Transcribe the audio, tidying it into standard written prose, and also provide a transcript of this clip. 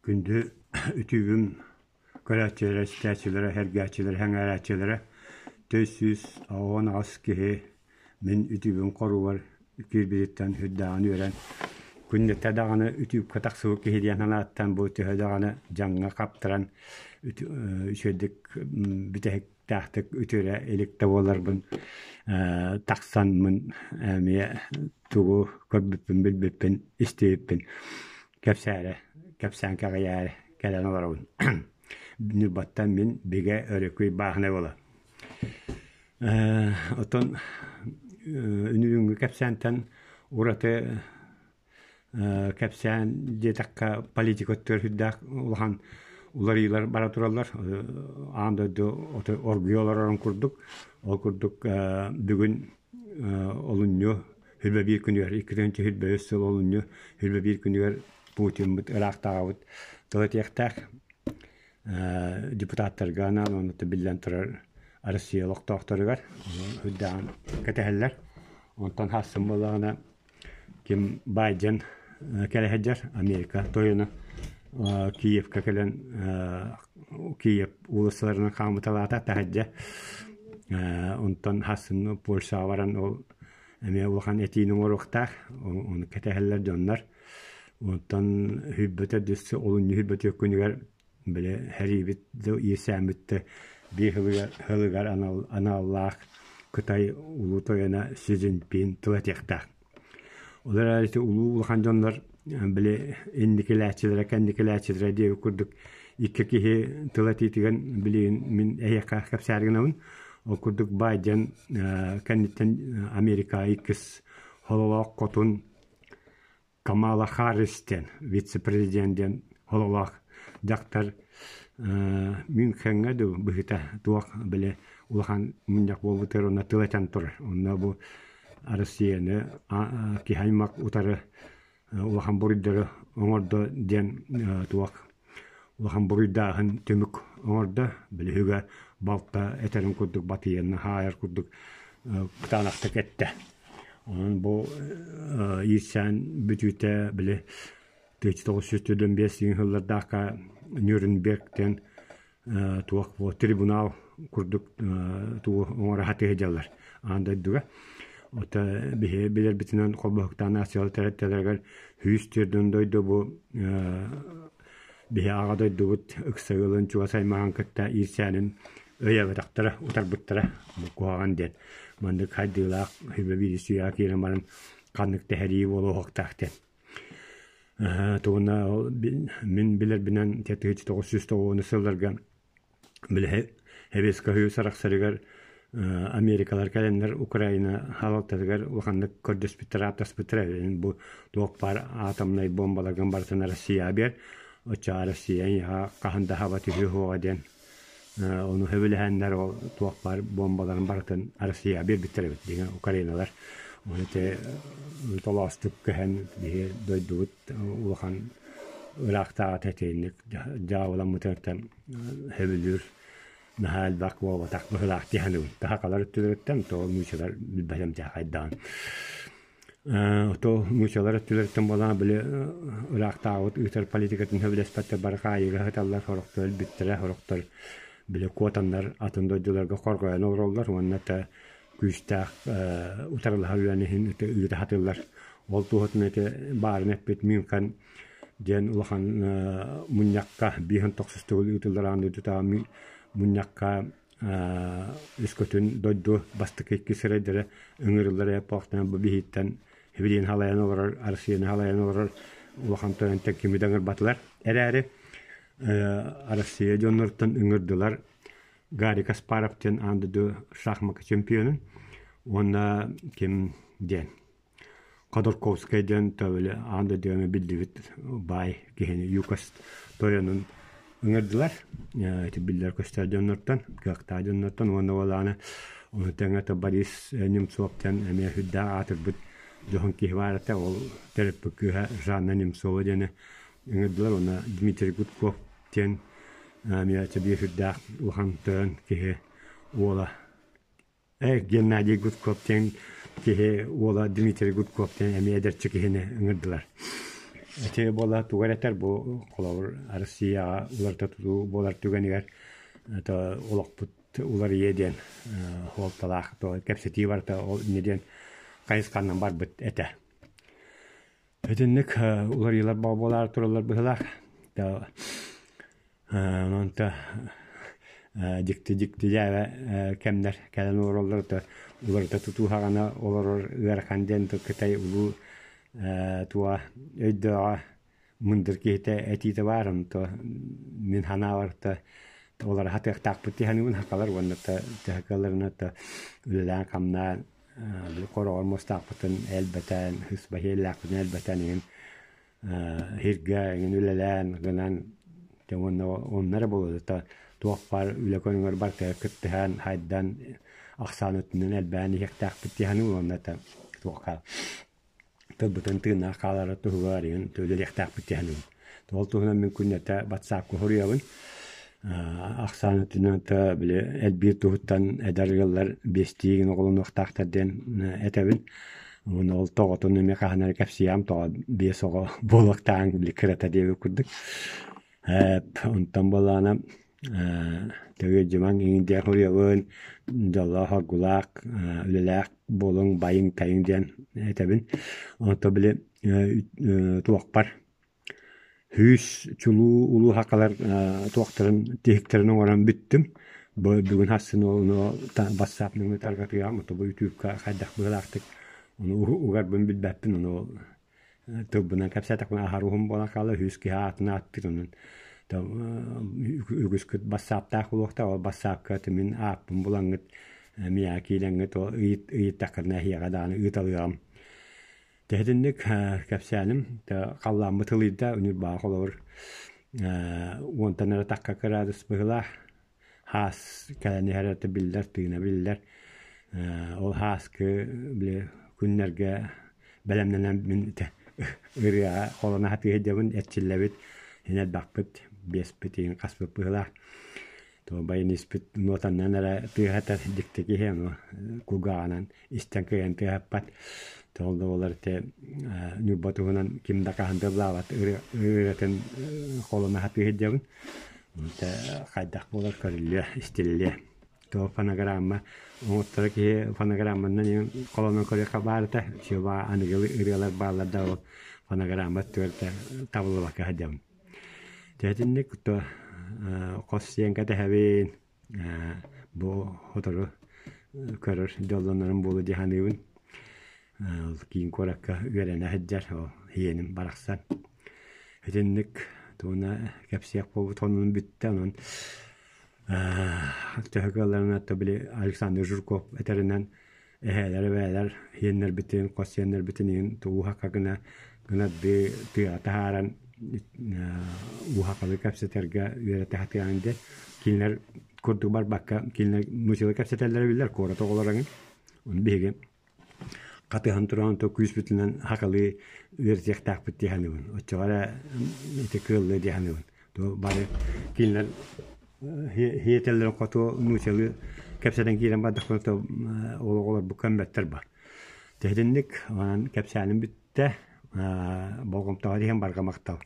Күндү үтүүбүм көрөөччүлэрэ, истээччилэрэ, сэргээччилэрэ, сэҥээрээччилэрэ 418 киһи мин үтүүбүм хоругар киирбититтэн сүрдээҕин үөрэн, күннэтэ даҕаны үтүүпкэ тахсыбыт киһи диэн санааттан бу төһө даҕаны дьаҥҥа хаптаран үчүгэйдик бүтэһиктээхтик үтүөрэ илик да буолларбын тахсаммын эмиэ тугу көрбүппүн, билбиппин, истибиппин кэпсээрэ, кэпсээн кэҕийээри кэлэн олоробун. Ньурбаттан мин бигэ өрөкүй бааһынай буола. Оттон үнүрүүҥҥү кэпсээнтэн ураты кэпсээн диэтэххэ политика өттүгэр сүрдээх улахан уларыйыылар бара тураллар. Аан дойду оргуйа олорорун курдук. Ол курдук бүгүн олунньу Сүрбэ биир күнүгэр, 2023 сыл олунньу сүрбэ биир күнүгэр Путиммыт ыраахтааҕыбыт тыл этиэхтээх. Депутаттарга анаан уонна биллэн турар Россия олохтоохторугар үрдээҕин кэтэһэллэр. Онтон хаассын буоллаҕына ким Байден кэлэ сылдьар Америка тойоно Киевка кэлэн Киев уулуссаларынан хаамыталаата таһырдьа. Онтон хаассын Польшаҕа баран ол Эмиэ улахан этиини оҥоруохтаах, ону кэтэһэллэр дьоннор. Онтон сүүрбэтэ дьыс олунньу сүүрбэтэ күнүгэр били сэриибит да иирсээммит да биир сылыгар, сылыгар анал, аналлаах Кытай улуу тойоно Си Цзиньпин тыл этиэхтээх. Ол эрээри ити улуу улахан дьоннор били инникилээччилэрэ, кэнникилээччилэрэ диэбит курдук икки киһи тыл этиитигэр билигин мин эһиэхэ кэпсээри гынабын. Ол курдук Байден кэнниттэн Америка иккис хололоох хотун Камала Харрис диэн вице-президент диэн хололоох дьахтар Мюнхеҥҥэ дуу быһыыта туох били улахан мунньах буолбутугар онно тыл этэн турар. Онно бу Россияны киһи аймах утары улахан буруйдары оҥордо диэн туох улахан буруйдааһын түмүк оҥордо. Билиһигэ балта этэрин курдук батыйаны хаайар курдук кытаанахтык эттэ. Онон бу иирсээн бүтүүтэ били 1945 сыллардаахха Нюрнбергтэн туох бу трибунал курдук тугу оҥоро сатыы сылдьаллар аан дойдуга. Ото биһи билэрбитинэн холбоһуктаах нациялар тэрилтэлэригэр 104 дойду бу биһи аҕа дойдубут ыкса ыалын чугас аймаҕын кытта иирсээнин өйөөбөтөхтөрө, утарбыттара бу куһаҕан диэн. Маннык хайдыылаах сүбэ биир үйэҕэ киирэн баран ханнык тэһэрии буолуохтаах диэн. Тугуна мин билэрбинэн 1990 сылларга били Сэбиэскэй Союз арахсарыгар Америкалар кэлэннэр Украина халалтатыгар улаханнык көрдөспүттэр, ааттаспыттар бу туох баар атомнай бомбаларгын барытын Россияҕа биэр, оччоҕо Россия эйиэхэ хаһан да хаба түһүө суоҕа диэн Ону сөбүлэһэннэр ол туох баар буомбаларын барытын Россияҕа биэрбиттэр эбит дьиҥэ украиналар. Ону ити толоостук көһөн биһи дойдубут улахан ыраахтааҕыта итинник дьаабыламмытыттан сөбүлүүр наһаа элбэх буолбатах быһыылаах дии саныыбын. Сахалар өттүлэриттэн то нуучалар билбэтим дьэ хайдаҕын. То нуучалар өттүлэриттэн буолан били ыраахтааҕыбыт ыытар политикатын сөбүлэспэттэр бары хаайыыга сыталлар, сорохтор өлбүттэрэ, сорохтор били куотаннар атын дойдуларга хорҕойон олороллор уонна та күүстээх утарылаһар үлэни иһин ыыта сатыыллар. Ол туоһутун ити баарын эппит Мюнхен диэн улахан мунньахха бииһин тохсус төгүл ыытыллар аан дойдутааҕы мунньахха Өскөтүн дойду бастакы икки сирэйдэрэ ыҥырыллар эпохтан бу биһиттэн билигин халайан олорор Арассыыйаны халайан олорор улахан тойонтон кими да ыҥырбатылар эрээри Арассыыйа дьонноруттан ыҥырдылар Гарри Каспаров диэн аан дойду шахмакка чемпионун уонна ким диэн Ходорковскай диэн төбөлө аан дойдуга биллибит баай киһини ЮКОС тойонун ыҥырдылар. Ити биллэр көстөр дьоннортон, кыахтаах дьоннортон уонна ол аана ону тэҥэ Борис Немцов диэн эмиэ сүрдээх аатырбыт дьоһун киһи баар этэ. Ол төрөппүт кыыһа Жанна Немцова диэни ыҥырдылар уонна Дмитрий Гудков диэн эмиэ биир сүрдээх улахан тойон киһи уола Геннадий Гудков диэн киһи уола Дмитрий Гудков диэн эмиэ эдэрчи киһини ыҥырдылар. Ити буола тугу эрэ этэр бу холобур Россияҕа уларыта тутуу буолар түгэнигэр это олохпут уларыйыа диэн суолталаах кэпсэтии барыта ол инньэ диэн хайысханан барбыт этэ. Итинник уларыйыылар буолаары тураллар быһыылаах. Онон дьикти-дьикти дьээбэ кэмнэр кэлэн олороллор да уларыта тутууһаҕына олорор ыарахан диэн Кытай улуу туоҕа өйдөөҕө мындыр киһитэ этиитэ баар онто мин санаабар да олоро сатыахтаахпыт дии саныыбын сахалар уонна да төһө кыалларынан да үлэлээн-хамнаан хороҕор муостаахпытын элбэтэн сыс баһиэллээхпитин элбэтэн иһин сиргэ эҥин үлэлээн гынан дьэ уонна онно эрэ буолуо туох баар үлэ көрүҥэр барытыгар кыттыһан хайдан ахсаан өттүнэн элбээн иһиэхтээхпит дии саныыбын уонна туохха тылбытын тыыннаах хаалара туһугар иһин үлэлиэхтээхпит дии саныыбын. Ол туһунан мин күннэтэ батсаапка суруйабын. Ахсаан өттүнэн били элбиир туһуттан эдэр ыаллар биэстии гына оҕолонуохтаахтар диэн этэбин. Уонна ол тоҕотун эмиэ хаһан эрэ кэпсиэҕим, тоҕо биэс оҕо буолуохтааҕын били кырата диэбит курдук. Онтон буоллаҕына Төрүөдьүмэҥ иҥин диэн суруйабын, дьоллоох-соргулаах, үлэлээх буолуҥ, байыҥ-тайыҥ диэн этэбин. Онтон били туохпар 100 чулуу улуу сахалар туохтарын тиһиктэрин оҥорон бүттүм. Бу бүгүн сарсын ону бассаап нөҥүө тарҕатыаҕым, ото бу ютубка хайдах быһыылаахтык ону угарбын билбэппин, ону тылбынан кэпсээтэхпинэ аһар уһун буолан хаалар, үһүс киһи аатын ааттыыр, онон үгүскүт бассааптаах буолуохтаах, ол бассаапка мин ааппын булаҥҥыт миэхэ киирэҥҥит ол ыйыттаххытына эһиэхэ даҕаны ыыталыаҕым. Тэһитинник кэпсээним халлааммыт ылыйда, Ньурбаҕа холобур уонтан эрэ тахха кыраадыс быһыылаах, хаас кэлэн иһэрэ биллэр, тыына биллэр. Ол хааскы били күннэргэ бэлэмнэнэн мин ырыаҕа холоно сатыы сылдьабын, эрчиллэбит, син элбэхпит, биэспит иһин хаспыт быһыылаах. Баяниспыт нуотаннан эрэ тыаһатар дьикти киһи ону кулгааҕынан истэн кыайан тыаһаппат. Ол да буоллар ити Ньурба туһунан ким да хаһан да ыллаабат ырыатын холоно сатыы сылдьабын. Хайдах буолар көрүллүө, истиллиэ. То фонограмма оҥотторо киһи фонограмманан холонон көрүөххэ баар этэ. Чуба аныгы ырыалар бааллар да ол фонограмма өттүгэр табыллыбакка сылдьабын. Дьэ итинник то хос сиэн кэтэһэбин, бу сотору көрөр дьоллонорум буолуо дии саныыбын. Киин куоракка үөрэнэ сылдьар ол иэним барахсан. Итинник тугуна кэпсиэх буолбут сонунум бүттэ онон төһө кыалларынан били Александр Жирков этэринэн эһээлэр эбээлэр сиэннэрбитин хос сиэннэрбитин иһин ууһакка гына гынардыы тыаҕа таһааран ууһакалыы кэпсэтэргэ үөрэтэ сатыаҕыҥ диэн кинилэр курдук барбакка кинилэр мучилы кэпсэтэллэрэ биллэр куорат оҕолоро эҥин ону биһиги хатыһан туран то күүспүтүнэн хакалыы үөрэтиэхтээхпит дии саныыбын оччоҕо эрэ ити кыаллыа дии саныыбын то бары кинилэр Һиэтэллэрин хоту нуучалыы кэпсэтэн киирэн бардахпына то ол оҕолорбут көммөттөр бар. Тэһитинник онон кэпсээним бүттэ. Болҕомтоҕо иһин барҕа махтал.